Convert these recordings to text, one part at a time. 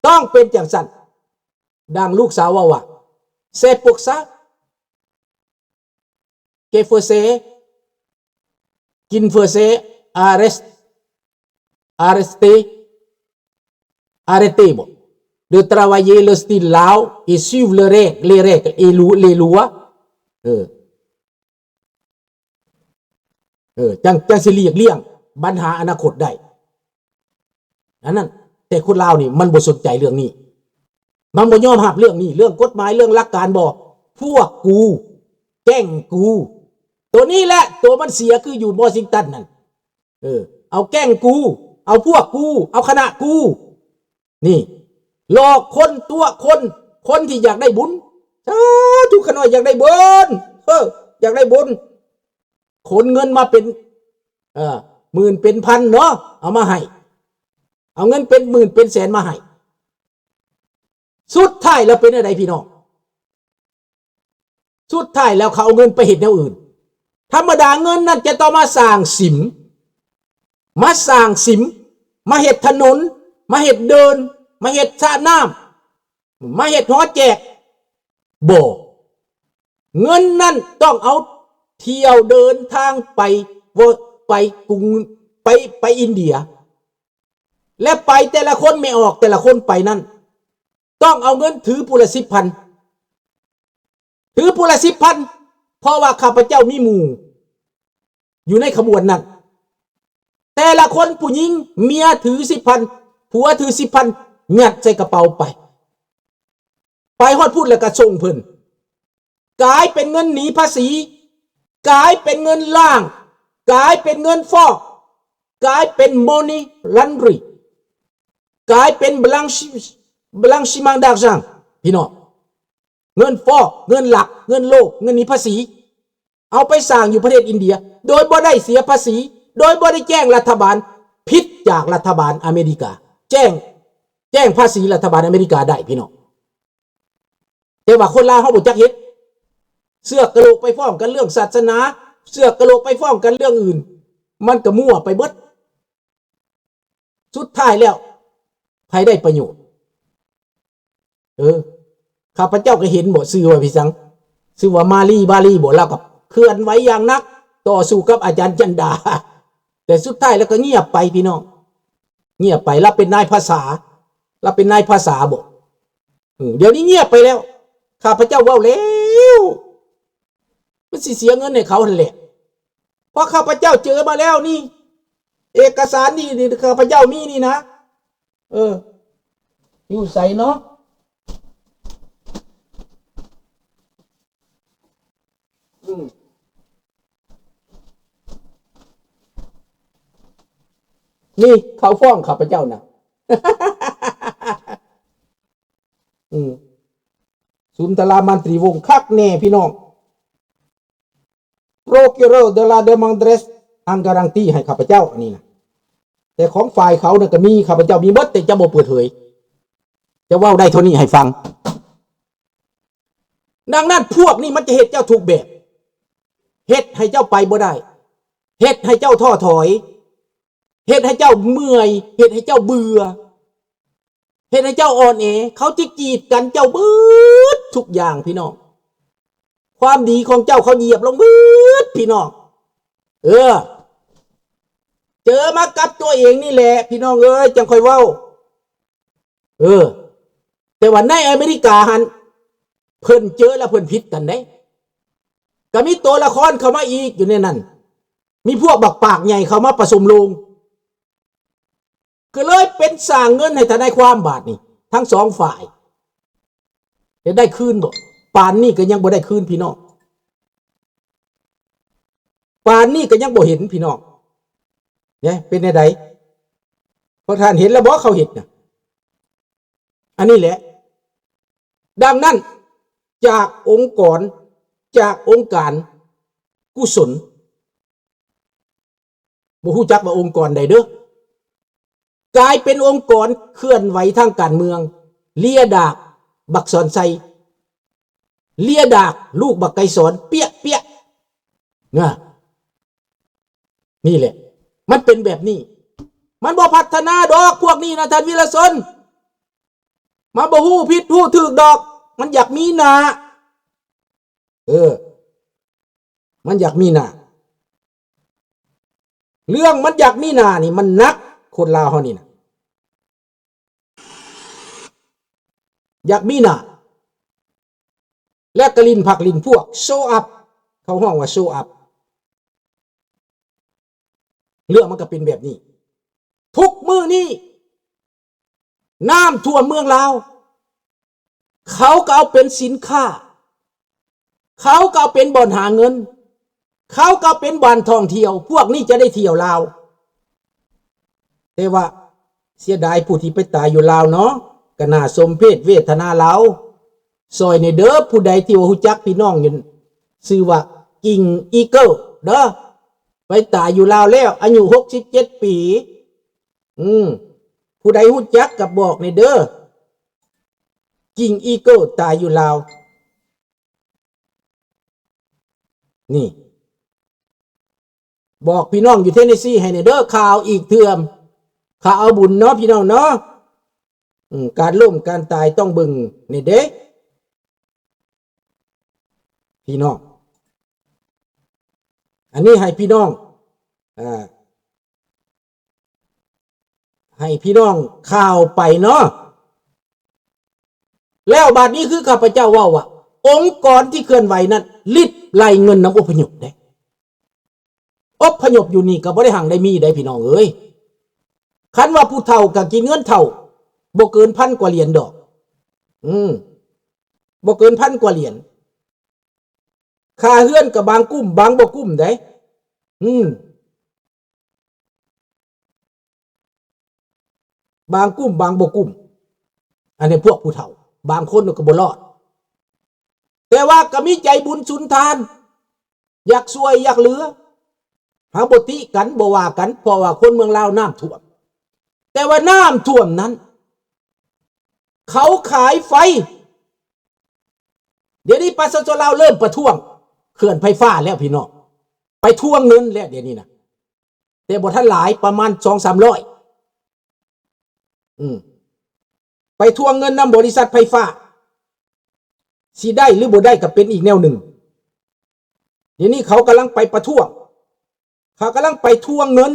ຕ້ອງເປັນຈັ່ງຊັ້ນ. ດັ່ງລູກສາວເວົ້າວ່າ C'est pour ça que faut se, qu'il faut se arrêter, arrêter, arrêter ບໍ de travailler le style Lao et suivre les règles, les règles et lo-, les lois. ເອີ ເອີ ຈັ່ງ ຈັ່ງຊິຫຼີກລ່ຽງບັນຫາອະນາຄົດໄດ້ ອັນນັ້ນ. ແຕ່ຄົນລາວນີ້ມັນບໍ່ສົນໃຈເລື່ອງນີ້ ມັນບໍ່ຍອມຮັບເລື່ອງນີ້ ເລື່ອງກົດໝາຍ ເລື່ອງຫຼັກການບໍ່. ພວກກູ ແກ້ງກູ ໂຕນີ້ແຫຼະ ໂຕມັນເສຍ ຄືຢູ່ວໍຊິງຕັນນັ້ນ. ເອີ ເອົາແກ້ງກູ ເອົາພວກກູ ເອົາຄະນະກູ ນີ້ ຫຼອກຄົນ ຕົວະຄົນ ຄົນທີ່ຢາກໄດ້ບຸນ. ສາທຸ ຂ້ານ້ອຍຢາກໄດ້ບຸນ ເອີ ຢາກໄດ້ບຸນ ຂົນເງິນມາເປັນ ເອີ ໝື່ນເປັນພັນເນາະ ເອົາມາໃຫ້ ເອົາເງິນເປັນໝື່ນເປັນແສນມາໃຫ້. ສຸດທ້າຍແລ້ວເປັນແນວໃດພີ່ນ້ອງ? ສຸດທ້າຍແລ້ວເຂົາເອົາເງິນໄປເຮັດແນວອື່ນ. ທຳມະດາເງິນນັ້ນຈະຕ້ອງມາສ້າງສິມ ມາສ້າງສິມ ມາເຮັດຖະໜົນ ມາເຮັດເດີ່ນ ມາເຮັດສະນ້ຳ ມາເຮັດຫໍແຈກ. ບໍ່ ເງິນນັ້ນຕ້ອງເອົາທ່ຽວເດີນທາງໄປ ໄປກຸງ ໄປ ໄປອິນເດຍ ແລະ ໄປແຕ່ລະຄົນ ແມ່ອອກແຕ່ລະຄົນໄປນັ້ນ ຕ້ອງເອົາເງິນຖືຜູ້ລະສິບພັນ ຖືຜູ້ລະສິບພັນ ເພາະວ່າຂ້າພະເຈົ້າມີໝູ່ຢູ່ໃນຂະບວນນັ້ນ. ແຕ່ລະຄົນ ຜູ້ຍິງ ເມຍຖືສິບພັນ ຜົວຖືສິບພັນ ຍັດໃສ່ກະເປົາໄປ ໄປຮອດພຸ້ນແລ້ວກະສົ່ງເພິ່ນ ກາຍເປັນເງິນໜີພາສີ ກາຍເປັນເງິນລ້າງ ກາຍເປັນເງິນຟອກ ກາຍເປັນ money laundry ກາຍເປັນ blanchi-, blanchiment d'argent ພີ່ນ້ອງ. ເງິນຟອກ ເງິນລັກ ເງິນໂລບ ເງິນໜີພາສີ ເອົາໄປສ້າງຢູ່ປະເທດອິນເດຍ ໂດຍບໍ່ໄດ້ເສຍພາສີ ໂດຍບໍ່ໄດ້ແຈ້ງລັດຖະບານ ຜິດຈາກລັດຖະບານອາເມລິກາ ແຈ້ງ ແຈ້ງພາສີລັດຖະບານອາເມລິກາໄດ້ ພີ່ນ້ອງ. ແຕ່ວ່າຄົນລາວເຮົາບໍ່ຈັກເຮັດ ເຊືອກກະໂຫຼກໄປຟ້ອງກັນເລື່ອງສາສະໜາ ເຊືອກກະໂຫຼກໄປຟ້ອງກັນເລື່ອງອື່ນ ມັນກະມົ້ວໄປເບິດ. ສຸດທ້າຍແລ້ວ ໃຜໄດ້ປະໂຫຍດ? ເອີ ຂ້າພະເຈົ້າກໍເຫັນບໍ ຊື່ວ່າ ພີ່ສັງ ຊື່ວ່າ ມາລີ ບາລີບໍ ລາວກໍເຄື່ອນໄຫວຢ່າງໜັກ ຕໍ່ສູ້ກັບອາຈານຈັນດາ ແຕ່ສຸດທ້າຍແລ້ວກໍງຽບໄປ ພີ່ນ້ອງ ງຽບໄປ. ລາວເປັນນາຍພາສາ ລາວເປັນນາຍພາສາບໍ? ເອີ ດຽວນີ້ງຽບໄປແລ້ວ. ຂ້າພະເຈົ້າເວົ້າແລ້ວ ມັນຊິເສຍເງິນໃຫ້ເຂົາຫັ້ນແຫຼະ ເພາະຂ້າພະເຈົ້າເຈີມາແລ້ວນີ້ ເອກະສານນີ້ ນີ້ ຂ້າພະເຈົ້າມີນີ້ນະ. ເອີ ຢູ່ໃສເນາະ? ອືມ ນີ້ເຂົາຟ້ອງຂ້າພະເຈົ້ານະ. ອືມ ສຸນທະລາມັນຕີວົງ ຄັກແນ່ພີ່ນ້ອງ. Procureur de la demande en garantie ໃຫ້ຂ້າພະເຈົ້າ ອັນນີ້ນະ ແຕ່ຂອງຝ່າຍເຂົານັ້ນກໍມີ ຂ້າພະເຈົ້າມີໝົດ ແຕ່ຈະບໍ່ເປີດເຜີຍ ຈະເວົ້າໄດ້ເທົ່ານີ້ໃຫ້ຟັງ. ດັ່ງນັ້ນ ພວກນີ້ມັນຈະເຮັດເຈົ້າທຸກແບບ ເຮັດໃຫ້ເຈົ້າໄປບໍ່ໄດ້ ເຮັດໃຫ້ເຈົ້າທໍ້ຖອຍ ເຮັດໃຫ້ເຈົ້າເມື່ອຍ ເຮັດໃຫ້ເຈົ້າເບື່ອ ເຮັດໃຫ້ເຈົ້າອ່ອນແອ. ເຂົາຈະກີດກັນເຈົ້າເບິດທຸກຢ່າງ ພີ່ນ້ອງ. ຄວາມດີຂອງເຈົ້າເຂົາຢຽບລົງເບິດ ພີ່ນ້ອງ. ເອີ ເຈີມາກັບຕົວເອງນີ້ແຫຼະ ພີ່ນ້ອງເອີຍ ຈັ່ງຄ່ອຍເວົ້າ. ເອີ ແຕ່ວ່າໃນອາເມລິກາຫັ້ນ ເພິ່ນເຈີແລ້ວເພິ່ນຜິດກັນເດ້ ກໍມີໂຕລະຄອນເຂົ້າມາອີກຢູ່ໃນນັ້ນ ມີພວກບັກປາກໃຫຍ່ເຂົ້າມາປະສົມໂລງ ກໍເລີຍເປັນສ້າງເງິນໃຫ້ທະນາຍຄວາມບາດນີ້ ທັງສອງຝ່າຍ. ຈະໄດ້ຄືນບໍ່? ປານນີ້ກໍຍັງບໍ່ໄດ້ຄືນ ພີ່ນ້ອງ. ປານນີ້ກໍຍັງບໍ່ເຫັນ ພີ່ນ້ອງ ເນຍ ເປັນແນວໃດ? ພວກທ່ານເຫັນແລ້ວບໍ່ ເຂົາເຮັດນະ? ອັນນີ້ແຫຼະ. ດັ່ງນັ້ນ ຈາກອົງກອນ ຈາກອົງການກຸສົນ ບໍ່ຮູ້ຈັກວ່າອົງກອນໃດເດີ້ ກາຍເປັນອົງກອນເຄື່ອນໄຫວທາງການເມືອງ ເລຍດາກບັກສອນໄຊ ເລຍດາກລູກບັກໄກສອນ ເປຍໆ ນະ. ນີ້ແຫຼະ ມັນເປັນແບບນີ້ ມັນບໍ່ພັດທະນາດອກພວກນີ້ນະ ທ່ານວິລະຊົນ. ມັນບໍ່ຮູ້ຜິດຮູ້ຖືກດອກ ມັນຢາກມີໜ້າ ເອີ ມັນຢາກມີໜ້າ ເລື່ອງມັນຢາກມີໜ້ານີ້ມັນໜັກ ຄົນລາວເຮົານີ້ນະ ຢາກມີໜ້າ ແລະກະຫຼິ້ນພັກຫຼິ້ນພວກ ໂຊອັບ ເຂົາຮ້ອງວ່າໂຊອັບ ເລື່ອງມັນກະເປັນແບບນີ້ ທຸກມື້ນີ້ ນ້ຳຖ້ວມເມືອງລາວ ເຂົາກໍເອົາເປັນສິນຄ້າ ເຂົາກໍເອົາເປັນບ່ອນຫາເງິນ ເຂົາກໍເອົາເປັນບ່ອນທ່ອງທ່ຽວ ພວກນີ້ຈະໄດ້ທ່ຽວລາວ ແຕ່ວ່າເສຍດາຍຜູ້ທີ່ໄປຕາຍຢູ່ລາວເນາະ ກໍໜ້າສົມເພດເວທະນາລາວ ຊ່ອຍແດ່ເດີ ຜູ້ໃດທີ່ວ່າຮູ້ຈັກພີ່ນ້ອງຢູ່ ຊື່ວ່າ King Eagle ເດີ ໄປຕາຍຢູ່ລາວແລ້ວ ອາຍຸຫົກສິບເຈັດປີ ອືມ ຜູ້ໃດຮູ້ຈັກກໍບອກແດ່ເດີ King Eagle ຕາຍຢູ່ລາວ ນີ້ ບອກພີ່ນ້ອງຢູ່ Tennessee ໃຫ້ແດ່ເດີ ຂ່າວອີກເທື່ອ ຂ່າວເອົາບຸນເນາະ ພີ່ນ້ອງເນາະ ອືມ ການລົ້ມການຕາຍຕ້ອງເບິ່ງແດ່ເດ້ ພີ່ນ້ອງ ອັນນີ້ໃຫ້ພີ່ນ້ອງ ອ່າ ໃຫ້ພີ່ນ້ອງຂ່າວໄປເນາະ ແລ້ວບາດນີ້ຄືຂ້າພະເຈົ້າເວົ້າວ່າ ອົງກອນທີ່ເຄື່ອນໄຫວນັ້ນ ລິດໄລ່ເງິນນຳອົບພະຍົບເດ້ ອົບພະຍົບຢູ່ນີ້ກໍບໍ່ໄດ້ຮັ່ງໄດ້ມີໄດ໋ພີ່ນ້ອງເອີຍ ຄັນວ່າຜູ້ເຖົ້າກໍກິນເງິນເຖົ້າ ບໍ່ເກີນພັນກວ່າຫຼຽນດອກ ອືມ ບໍ່ເກີນພັນກວ່າຫຼຽນ ຄ່າເຮືອນກໍບາງກຸ້ມບາງບໍ່ກຸ້ມເດ້ ອືມ ບາງກຸ້ມບາງບໍ່ກຸ້ມ ອັນນີ້ພວກຜູ້ເຖົ້າ ບາງຄົນກໍບໍ່ລອດ ແຕ່ວ່າກໍມີໃຈບຸນສຸນທານ ຢາກຊ່ວຍຢາກເຫຼືອ ເຮົາບໍ່ຕິກັນ ບໍ່ວ່າກັນ ເພາະວ່າຄົນເມືອງລາວນ້ຳຖ້ວມ ແຕ່ວ່ານ້ຳຖ້ວມນັ້ນ ເຂົາຂາຍໄຟ ດຽວນີ້ປະຊາຊົນລາວເລີ່ມປະທ້ວງເຂື່ອນໄຟຟ້າແລ້ວພີ່ນ້ອງ ໄປທວງເງິນແລ້ວດຽວນີ້ນະ ແຕ່ບໍ່ທັນຫຼາຍ ປະມານສອງສາມຮ້ອຍ ອືມ ໄປທວງເງິນນຳບໍລິສັດໄຟຟ້າ ຊິໄດ້ຫຼືບໍ່ໄດ້ກໍເປັນອີກແນວໜຶ່ງ ດຽວນີ້ເຂົາກຳລັງໄປປະທ້ວງ ເຂົາກຳລັງໄປທວງເງິນ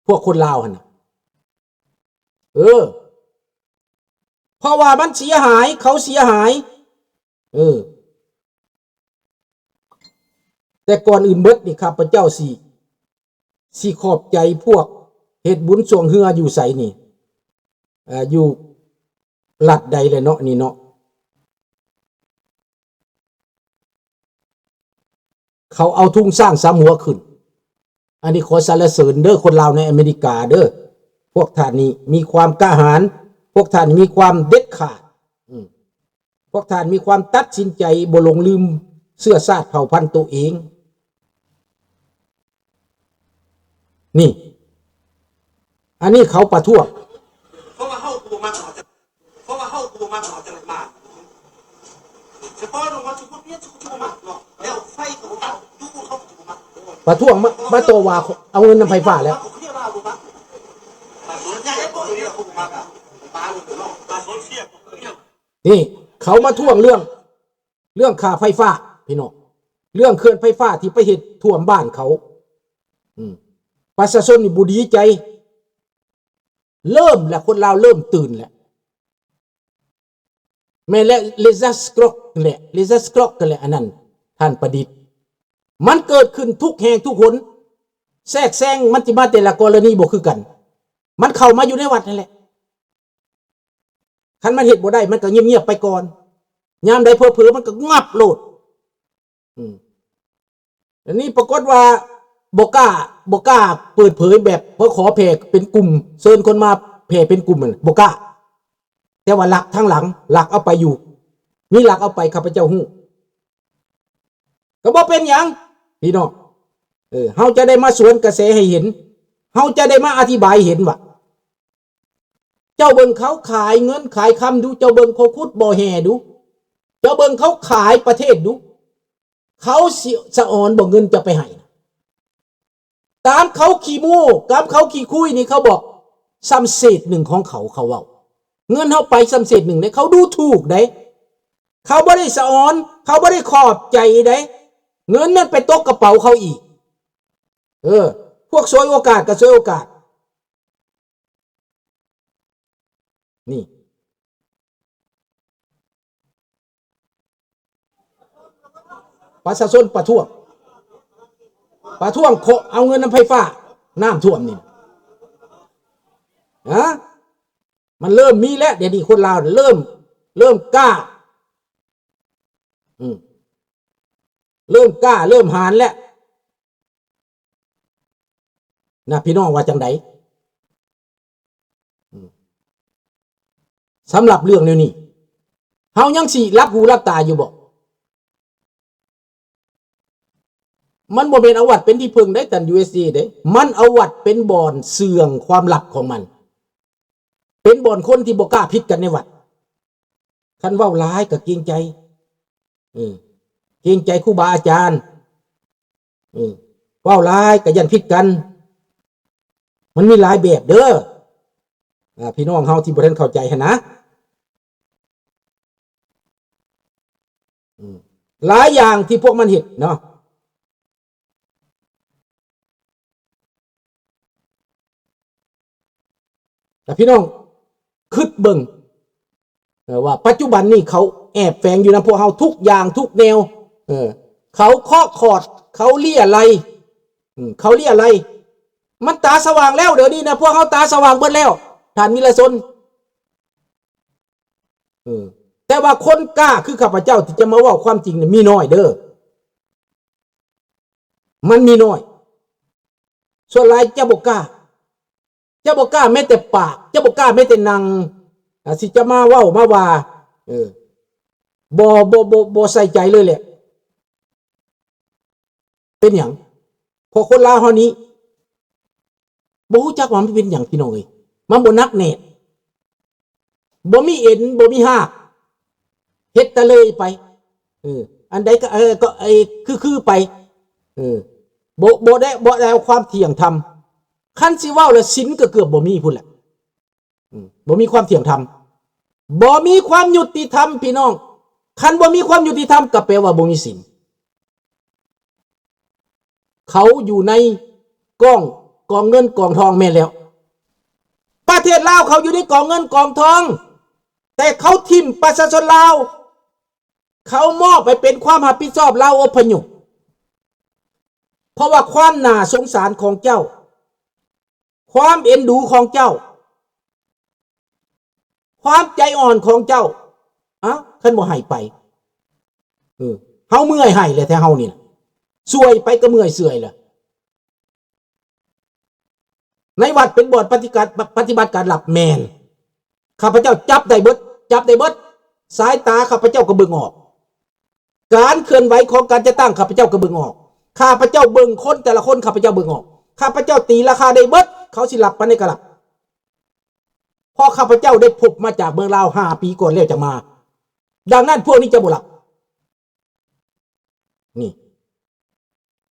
ພວກຄົນລາວຫັ້ນນະ ເອີ ເພາະວ່າມັນເສຍຫາຍ ເຂົາເສຍຫາຍ ເອີ ແຕ່ກ່ອນອື່ນເບິດນີ້ ຂ້າພະເຈົ້າຊິ ຊິຂອບໃຈພວກເຮັດບຸນຊ່ວງເຮືອຢູ່ໃສນີ້ ເອີ ຢູ່ລັດໃດແຫຼະເນາະ ນີ້ເນາະ ເຂົາເອົາທຸງຊ້າງສາມຫົວຂຶ້ນ ອັນນີ້ຂໍສັນລະເສີນເດີ ຄົນລາວໃນອາເມລິກາເດີ ພວກທ່ານນີ້ມີຄວາມກ້າຫານ ພວກທ່ານນີ້ມີຄວາມເດັດຂາດ ອືມ ພວກທ່ານມີຄວາມຕັດສິນໃຈບໍ່ຫຼົງລືມເຊື້ອຊາດເຜົ່າພັນໂຕເອງ ນີ້ ອັນນີ້ເຂົາປະທ້ວງ ເພາະວ່າເຮົາບໍ່ມັກ ເພາະວ່າເຮົາບໍ່ມັກ ເຮົາຈະໄດ້ມາ ສະເພາະລົງມາທຸກຄົນເປັນ ທຸກຄົນບໍ່ມັກເນາະ ແລ້ວໄຟກໍບໍ່ມັກ ຢູ່ເຂົາກໍບໍ່ມັກ ປະທ້ວງມາ ມາຕໍ່ວ່າເອົາເງິນນຳໄຟຟ້າແລ້ວ ເຂົາເລີຍວ່າບໍ່ມັກ ບາງຄົນເນຍ ເຂົາບໍ່ມັກ ບາງຄົນເນາະ ບາງຄົນເສຍ ນີ້ ເຂົາມາທ້ວງເລື່ອງ ເລື່ອງຄ່າໄຟຟ້າ ພີ່ນ້ອງ ເລື່ອງເຂື່ອນໄຟຟ້າທີ່ໄປເຮັດຖ້ວມບ້ານເຂົາ ອືມ ປະຊາຊົນນີ້ບໍ່ດີໃຈ ເລີ່ມແລ້ວ ຄົນລາວເລີ່ມຕື່ນແລ້ວ ແມ່ນແຫຼະ ເລຊາສະກຣອກ ແຫຼະ ເລຊາສະກຣອກ ກັນແຫຼະ ອັນນັ້ນ ທ່ານປະດິດ ມັນເກີດຂຶ້ນທຸກແຫ່ງທຸກຫົນ ແຊກແຊງມັນຊິມາແຕ່ລະກໍລະນີບໍ່ຄືກັນ ມັນເຂົ້າມາຢູ່ໃນວັດຫັ້ນແຫຼະ ຄັນມັນເຮັດບໍ່ໄດ້ ມັນກໍງຽບໆໄປກ່ອນ ຍາມໃດເຜີໆມັນກໍງັບໂລດ ອືມ ອັນນີ້ປາກົດວ່າບໍ່ກ້າ ບໍ່ກ້າເປີດເຜີຍແບບ ເພື່ອຂໍແຜ່ເປັນກຸ່ມ ເຊີນຄົນມາແຜ່ເປັນກຸ່ມ ບໍ່ກ້າ ແຕ່ວ່າລັກທາງຫຼັງ ລັກເອົາໄປຢູ່ ມີລັກເອົາໄປ ຂ້າພະເຈົ້າຮູ້ ກໍບໍ່ເປັນຫຍັງ ພີ່ນ້ອງ ເອີ ເຮົາຈະໄດ້ມາສວນກະແສໃຫ້ເຫັນ ເຮົາຈະໄດ້ມາອະທິບາຍເຫັນວ່າ ເຈົ້າເບິ່ງເຂົາຂາຍເງິນຂາຍຄຳດູ ເຈົ້າເບິ່ງເຂົາຂຸດບໍ່ແຮ່ດູ ເຈົ້າເບິ່ງເຂົາຂາຍປະເທດດູ ເຂົາຊິສະອອນບໍ່ເງິນຈະໄປໃຫ້ນະ ຕາມເຂົາຂີ້ໂມ້ ຕາມເຂົາຂີ້ຄຸຍນີ້ ເຂົາບອກ ສ່ຳເສດໜຶ່ງຂອງເຂົາ ເຂົາເວົ້າ ເງິນເຮົາໄປສ່ຳເສດໜຶ່ງເດ້ ເຂົາດູຖູກເດ້ ເຂົາບໍ່ໄດ້ສະອອນ ເຂົາບໍ່ໄດ້ຂອບໃຈເດ້ ເງິນນັ້ນໄປຕົກກະເປົາເຂົາອີກ. ເອີ ພວກສວຍໂອກາດກໍສວຍໂອກາດ ນີ້ ປະຊາຊົນປະທ້ວງ ປະທ້ວງເພາະເອົາເງິນນຳໄຟຟ້າ ນ້ຳຖ້ວມນີ້ ຮະ ມັນເລີ່ມມີແລ້ວ ດຽວນີ້ຄົນລາວເລີ່ມ ເລີ່ມກ້າ ອືມ ເລີ່ມກ້າ ເລີ່ມຫານແລ້ວ ນະ ພີ່ນ້ອງວ່າຈັ່ງໃດ? ອືມ ສຳລັບເລື່ອງແນວນີ້ ເຮົາຍັງຊິຫຼັບຫູຫຼັບຕາຢູ່ບໍ່? ມັນບໍ່ແມ່ນເອົາວັດເປັນທີ່ເພິ່ງໃດ ທ່ານ ຢູເອສເອ ເດ້ ມັນເອົາວັດເປັນບ່ອນເຊື່ອງຄວາມລັບຂອງມັນ ເປັນບ່ອນຄົນທີ່ບໍ່ກ້າຜິດກັນໃນວັດ. ຄັນເວົ້າຫຼາຍກໍເກງໃຈ ເອີ ເກງໃຈຄູບາອາຈານ ເອີ ເວົ້າຫຼາຍກໍຢ້ານຜິດກັນ ມັນມີຫຼາຍແບບເດີ ອາ ພີ່ນ້ອງເຮົາທີ່ບໍ່ທັນເຂົ້າໃຈຫັ້ນນະ ອືມ ຫຼາຍຢ່າງທີ່ພວກມັນເຮັດເນາະ. ແຕ່ພີ່ນ້ອງຄິດເບິ່ງ ເອີ ວ່າປັດຈຸບັນນີ້ເຂົາແອບແຝງຢູ່ນຳພວກເຮົາທຸກຢ່າງທຸກແນວ ເອີ ເຂົາເຄາະຂອດ ເຂົາເລຍໄລ ເຂົາເລຍໄລ ມັນຕາສະຫວ່າງແລ້ວ ດຽວນີ້ນະ ພວກເຮົາຕາສະຫວ່າງເບິດແລ້ວ ທ່ານວິລະຊົນ ເອີ ແຕ່ວ່າຄົນກ້າຄືຂ້າພະເຈົ້າທີ່ຈະມາເວົ້າຄວາມຈິງນີ້ມີໜ້ອຍເດີ ມັນມີໜ້ອຍ ສ່ວນຫຼາຍຈະບໍ່ກ້າ ຈະບໍ່ກ້າແມ້ແຕ່ປາກ ຈະບໍ່ກ້າແມ້ແຕ່ນັ່ງ ອາ ຊິຈະມາເວົ້າມາວ່າ ເອີ ບໍ່ ບໍ່ ບໍ່ ບໍ່ໃສ່ໃຈເລີຍແຫຼະ. ເປັນຫຍັງ? ເພາະຄົນລາວເຮົານີ້ບໍ່ຮູ້ຈັກວ່າມັນເປັນຫຍັງ ພີ່ນ້ອງເອີຍ ມັນບໍ່ໜັກແໜ້ນ ບໍ່ມີເອັນ ບໍ່ມີຮາກ ເຮັດຕະເລີຍໄປ ເອີ ອັນໃດກໍ ເອີ ກໍ ເອີ ຄືໆໄປ ເອີ ບໍ່ ບໍ່ໄດ້ ບໍ່ໄດ້ເອົາຄວາມທ່ຽງທຳ ຄັນຊິເວົ້າແລ້ວສິນກໍເກືອບບໍ່ມີພຸ້ນແຫຼະ ອືມ ບໍ່ມີຄວາມທ່ຽງທຳ ບໍ່ມີຄວາມຍຸຕິທຳ ພີ່ນ້ອງ ຄັນບໍ່ມີຄວາມຍຸຕິທຳ ກໍແປວ່າບໍ່ມີສິນ ເຂົາຢູ່ໃນກອງ ກອງເງິນກອງທອງ ແມ່ນແລ້ວ ປະເທດລາວເຂົາຢູ່ໃນກອງເງິນກອງທອງ ແຕ່ເຂົາຖິ້ມປະຊາຊົນລາວ ເຂົາມອບໃຫ້ເປັນຄວາມຮັບຜິດຊອບລາວອົບພະຍົບ ເພາະວ່າຄວາມໜ້າສົງສານຂອງເຈົ້າ ຄວາມເອັນດູຂອງເຈົ້າ ຄວາມໃຈອ່ອນຂອງເຈົ້າ ເອົ້າ ຄັນບໍ່ໃຫ້ໄປ ເອີ ເຮົາເມື່ອຍໃຫ້ແຫຼະ ແທ້ເຮົານີ້ນະ ຊ່ວຍໄປກໍເມື່ອຍເຊື່ອຍລະ ໃນວັດເປັນບ່ອນປະຕິການ ປະຕິບັດການລັບ ແມ່ນ ຂ້າພະເຈົ້າຈັບໄດ້ເບິດ ຈັບໄດ້ເບິດ ສາຍຕາຂ້າພະເຈົ້າກໍເບິ່ງອອກ ການເຄື່ອນໄຫວຂອງການຈັດຕັ້ງຂ້າພະເຈົ້າກໍເບິ່ງອອກ ຂ້າພະເຈົ້າເບິ່ງຄົນແຕ່ລະຄົນ ຂ້າພະເຈົ້າເບິ່ງອອກ ຂ້າພະເຈົ້າຕີລາຄາໄດ້ເບິດ ເຂົາຊິລັບປານໃດກໍລັບ ເພາະຂ້າພະເຈົ້າໄດ້ພົບມາຈາກເມືອງລາວຫ້າປີກ່ອນແລ້ວຈັ່ງມາ ດັ່ງນັ້ນພວກນີ້ຈະບໍ່ລັບ ນີ້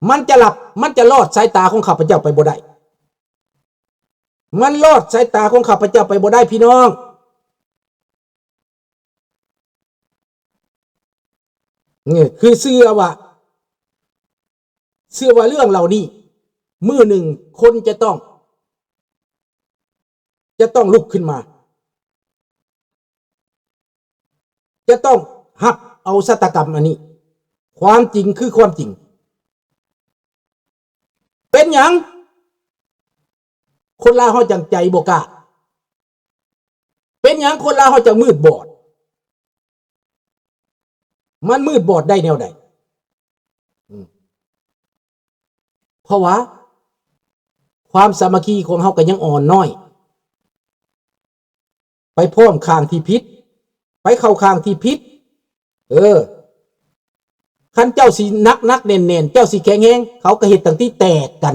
ມັນຈະລັບ ມັນຈະລອດສາຍຕາຂອງຂ້າພະເຈົ້າໄປບໍ່ໄດ້ ມັນລອດສາຍຕາຂອງຂ້າພະເຈົ້າໄປບໍ່ໄດ້ ພີ່ນ້ອງ ນີ້ຄືເຊື່ອວ່າ ເຊື່ອວ່າເລື່ອງເຫຼົ່ານີ້ ມື້ໜຶ່ງຄົນຈະຕ້ອງ ຈະຕ້ອງລຸກຂຶ້ນມາ ຈະຕ້ອງຮັບເອົາຊະຕາກຳອັນນີ້ ຄວາມຈິງຄືຄວາມຈິງ ເປັນຫຍັງຄົນລາວເຮົາຈັ່ງໃຈບໍ່ກ້າ? ເປັນຫຍັງຄົນລາວເຮົາຈັ່ງມືດບອດ? ມັນມືດບອດໄດ້ແນວໃດ? ອືມ ເພາະວ່າຄວາມສາມັກຄີຂອງເຮົາກໍຍັງອ່ອນນ້ອຍ ໄປພ້ອມຂ້າງທີ່ຜິດ ໄປເຂົ້າຂ້າງທີ່ຜິດ ເອີ ຄັນເຈົ້າຊິໜັກໆແໜ້ນໆ ເຈົ້າຊິແຂງແຮງ ເຂົາກໍເຮັດຕັ້ງແຕ່ແຕກກັນ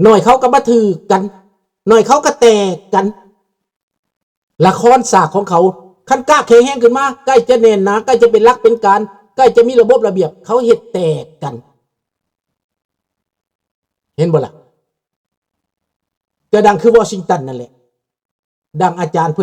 ໜ້ອຍເຂົາກໍມາຖືກກັນ ໜ້ອຍເຂົາກໍແຕກກັນ ລະຄອນສາກຂອງເຂົາ ຄັນກ້າແຂງແຮງຂຶ້ນມາ ໃກ້ຈະແໜ້ນໜາ ໃກ້ຈະເປັນຫຼັກເປັນການ ໃກ້ຈະມີລະບົບລະບຽບ ເຂົາເຮັດແຕກກັນ ເຫັນບໍ່ລະ? ຈະດັງຄືວໍຊິງຕັນນັ້ນແຫຼະ ດັ່ງອາຈານເພິ່ນ